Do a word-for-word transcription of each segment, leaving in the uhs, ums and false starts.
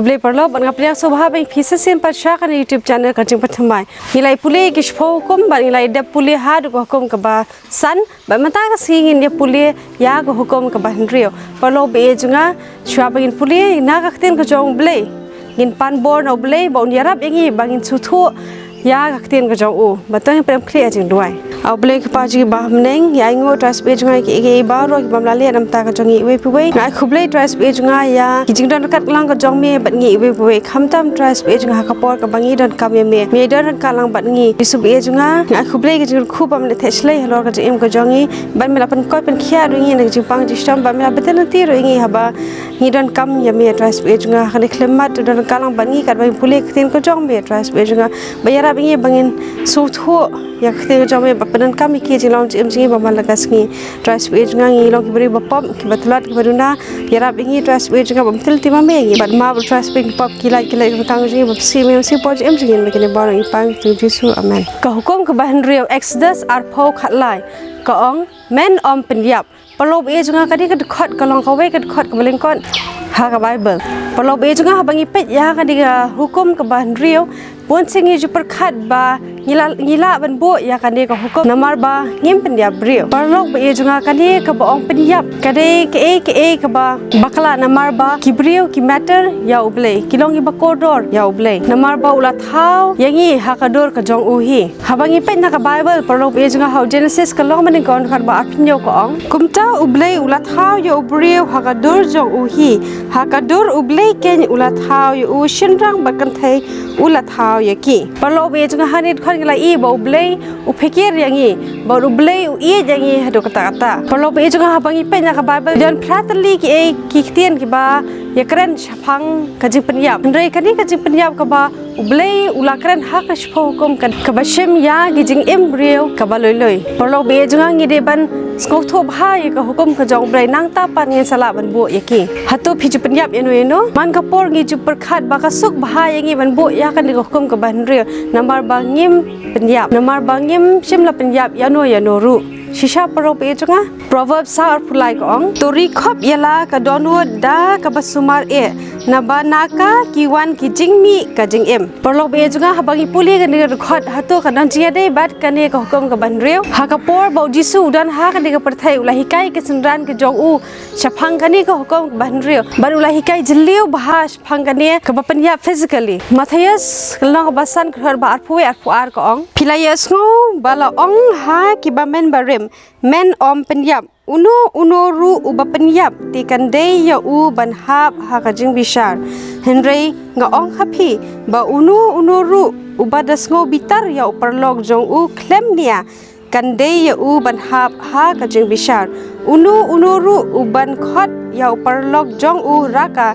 Blei paralok, bad nga pdiang sngewbha ba phi sa sngewbha sha kane ka YouTube channel Ka Jingpynthymmai. Ngi la ïa pule ki shiphew hukum bad ngi la ïa dep pule haduh ka hukum kaba san, bad mynta ka sngi ngin ïa pule ïa ka hukum kaba hynriew. Paralok baieit jong nga, shuwa ba ngin pule na ka ktien ka jong U Blei, ngin pan bor na U Blei ba un ïarap ïa ngi ba ngin sngewthuh ïa ka ktien ka jong U. Bad to ngin pyrshang kren ïa ka jingduwai. A U Blei Kpa jong ngi ba ha bneng, ngi ainguh Trai Blei jong nga ïa kiei kiei baroh kiba me la leh na ka bynta ka jong ngi iwei pa iwei. Nga ai khublei Trai Blei jong nga ïa ki jingdon ryngkat lang ka jong me bad ngi iwei pa iwei. Khamtam Trai Blei jong nga ha ka por kaba ngi donkam ïa me, me don ryngkat lang bad ngi. Jisu Blei jong nga, nga ai khublei ka jingkyrkhu ba me la theh shlei halor ka jingim ka jong ngi. Bad me la pynkhiah pynkhiah ruh ïa ngi na ka jingpang jingshitom, bad me la bteng lynti ruh ïa ngi haba ngi donkam ïa me Trai Blei jong nga. Ha kane ka khyllipmat to don ryngkat lang bad ngi katba ngin pule ka ktien ka jong me Trai Blei jong nga. Ba ïarap ïa ngi ba ngin sngewthuh ïa ka ktien ka jong me bad pyndonkam ïa ki jinglong jingim jong ngi ba man la ka sngi. Trai Blei jong nga, ngi long ki briew ba pop, kiba tlot, kiba duna. Ïarap ïa ngi Trai Blei jong nga ba me tylli ma me ïa ngi. Bad ma ba Trai Blei ki pop, ki lait, ki lait ka ryngkang jong ngi, ba psi me, psi por jingim jong ngi, me kane baroh ngi pan ha ka kyrteng Jisu. Amen. Ka hukum kaba hynriew, Exodus arphew khatlai, ka ong, men ym pynïap. Paralok baieit jong nga, kane ka dkhot ka long kawei ka dkhot kaba lyngkot ha ka Baibl. Paralok baieit jong nga, haba ngi peit ïa kane ka hukum kaba hynriew, bun sien ngi ju pyrkhat ba ngi lah, ngi lah ban buh ïa kane ka hukum namar ba ngim pynïap briew. Paralok baieit jong nga, kane kaba ong pynïap ka dei kaei kaei kaba bakla namar ba ki briew ki matter ïa U Blei, ki long kiba kordor ïa U Blei namar ba u la thaw ïa ngi ha ka dur ka jong U hi. Haba ngi peit na ka Baibl, paralok baieit jong nga, ha u Genesis ka lynnong banyngkong dkhot ba arphew hynñiew ka ong, kumta U Blei u la thaw ïa u briew ha ka dur jong U hi, ha ka dur U Blei keiñ u la thaw ïa u, shynrang bad kynthei u la thaw ïa ki. Paralok baieit jong nga, ha kane ka dkhot ngi la ïohi ba U Blei u phikir ïa ngi, bad U Blei u ïeit ïa ngi haduh katta katta. Paralok baieit jong nga, haba ngi peit na ka Baibl don phra tylli kiei ki ktien kiba ïakren shaphang ka jingpynïap. Hynrei kane ka jingpynïap kaba U Blei u la kren ha ka shiphew hukum ka, kaba shim ïa ki jingim briew kaba lui lui. Paralok baieit jong nga, ngi dei ban sngewthuh bha ïa ka hukum ka jong U Blei, nangta pat ngin sa lah ban buh ïa ki. Hato phi ju pynïap ïano ïano? Man ka por ngi ju pyrkhat ba ka suk bha ïa ngi ban buh ïa kane ka hukum kaba hynriew namar ba ngim pynïap, namar ba ngim shym la pynïap ïano ïano ruh. Shisha paralok baieit jong nga, Proverbs saw arphew lai ka ong, to ri khop ïa la ka dohnud da kaba sumar eh, naba na ka ki wan ki jingmih ka jingim. Paralok baieit jong nga, haba ngi pule kane ka dkhot, hato ka don jingïadei bad kane ka hukum kaba hynriew? Ha ka por ba U Jisu u don ha kane ka pyrthei, u la hikai ki synran ki jong u shaphang kane ka hukum kaba hynriew, bad u la hikai jylliew bha shaphang kane kaba pynïap physically. Mathaios ka lynnong kaba san ka dkhot ba arphew wei arphew ar ka ong, phi la ïohsngew ba la ong ha kiba mynbarim, men ym pynïap. Uno uno ruh uba pynïap te kan dei ïa u ban hap ha ka jingbishar. Hynrei nga ong ha phi ba uno uno ruh uba da sngew bitar ïa u paralok jong u khlem nia, kan dei ïa u ban hap ha ka jingbishar. Uno uno ruh uban khot ïa u paralok jong u raka,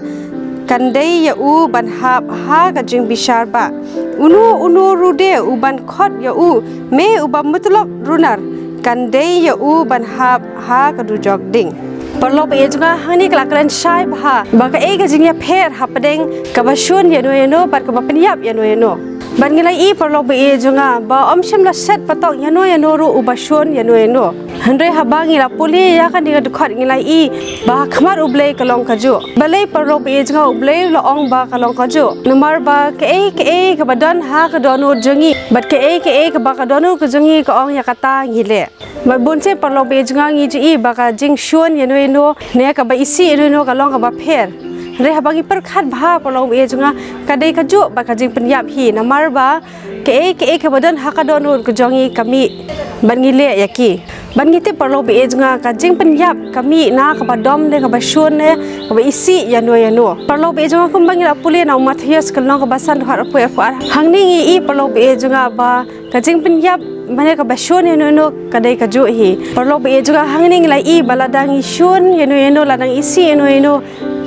kan dei ïa u ban hap ha ka jingbishar bah. Uno uno ruh de uban khot ïa u me uba mutlop runar, kan dei ïa u ban hap ha ka dujok ding. Paralok baieit jong nga, hangne ka la kren shai bha ba kaei ka jingïapher hapdeng kaba shun ïano ïano bad kaba pynïap ïano ïano. Bad ngi la ïohi paralok baieit jong nga ba ym shym la shet patok ïano ïano ruh uba shun ïano ïano. Hynrei haba ngi la pule ïa kane ka dkhot ngi la ïohi ba ha khmat U Blei ka long kajuh. Balei paralok baieit jong nga? U Blei u la ong ba ka long kajuh namar ba kaei kaei kaba don ha ka dohnud jong ngi bad kaei kaei kaba ka dohnud ka jong ngi ka ong ïa kata ngi leh. Bad bun sien paralok baieit jong nga ngi ju ïohi ba ka jingshun ïano ïano ne kaba isih ïano ïano ka long kaba pher. Hynrei haba ngi pyrkhat bha paralok baieit jong nga, ka dei kajuh bad ka jingpynïap hi namar ba kaei kaei kaba don ha ka dohnud ka jong ngi ka mih bad ngi leh ïa ki. Bad ngi tip paralok baieit jong nga, ka jingpynïap ka mih na kaba dom ne kaba shun ne kaba isih ïano ïano. Paralok baieit jong nga, kumba ngi la pule na u Mathaios ka lynnong kaba san dkhot arphew wei arphew ar, hangne ngi ïohi paralok baieit jong nga ba ka jingpynïap mane kaba shun ïano ïano ka dei kajuh hi. Paralok baieit jong nga, hangne ngi la ïohi ba lada ngi shun ïano ïano, lada ngi isih ïano ïano,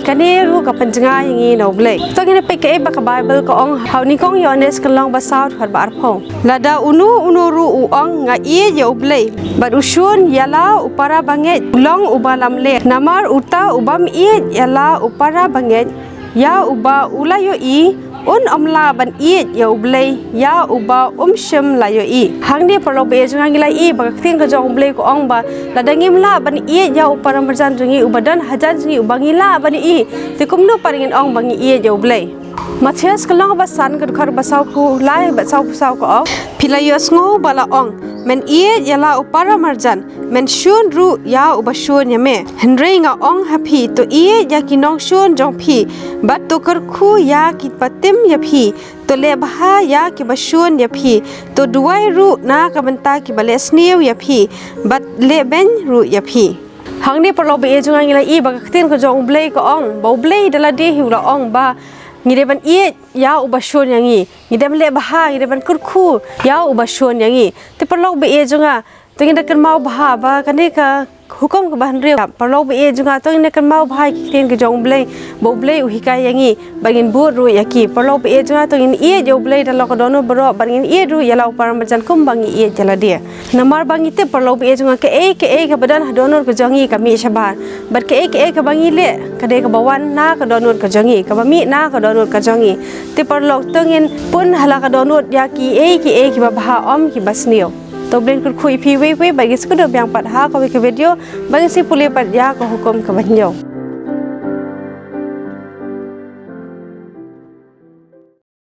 kane ruh ka pynjngai ïa ngi na U Blei. To ngin ïa peit kaei ba ka Baibl ka ong ha u nyngkong Ïoannis ka lynnong ba saw dkhot ba arphew. Lada uno uno ruh u ong nga ïeit ïa U Blei bad u shun ïa la u para bangeit, u long uba lamler. Namar uta u bym ïeit ïa la u para bangeit ïa uba u la ïohi Un ym lah ban ïeit ïa U Blei ïa uba um shym la ïohi. Hangne paralok ba ïeit jong nga, ngi la ïohi ba ka ktien ka jong U Blei ka ong ba lada ngim lah ban ïeit ïa u para marjan jong ngi uba don hajan jong ngi uba ngi lah ban ïohi, te kumno pat ngin ong ba ngi ïeit ïa U Blei? Mathaios ka lynnong ba san ka dkhot ba sawphew lai bad sawphew saw ka ong, phi la ïohsngew ba la ong, men ïeit ïa la u para marjan, men shun ruh ïa uba shun ïa me. Hynrei nga ong ha phi, to ïeit ïa ki nongshun jong phi, bad to kyrkhu ïa kiba tim ïa phi, to leh bha ïa kiba shun ïa phi, to duwai ruh na ka bynta kiba leh sniew ïa phi bad leh beiñ ruh ïa phi. Hangne paralok ba ïeit jong nga, ngi la ïohi ba ka ktien ka jong U Blei ka ong ba U Blei da lade hi u la ong ba ngi dei ban ïeit ïa uba shun ïa ngi, ngi dei ban leh bha, ngi dei ban kyrkhu ïa uba shun ïa ngi. Te paralok ba ïeit jong nga, to ngin da kynmaw bha ba kane ka hukum kaba hynriew. Paralok ba ïeit jong nga, to ngin da kynmaw bha ïa ki ktien ka jong U Blei ba U Blei u hikai ïa ngi ba ngin bud ruh ïa ki. Paralok ba ïeit jong nga, to ngin ïeit ïa U Blei da la ka dohnud baroh bad ngin ïeit ruh ïa la u para marjan kumba ngi ïeit ïa lade. Namar ba ngi tip paralok ba ïeit jong nga, kaei kaei kaba don ha dohnud ka jong ngi ka mih shabar, bad kaei kaei kaba ngi leh ka dei kaba wan na ka dohnud ka jong ngi, kaba mih na ka dohnud ka jong ngi. Te paralok, to ngin pun ha la ka dohnud ïa kiei kiei kiba bha, ym kiba sniew. To U Blei un kyrkhu ïa phi iwei iwei, bad ngin sa ïakynduh biang pat ha kawei ka video, bad ngin sa pule pat ïa ka hukum kaba hynñiew.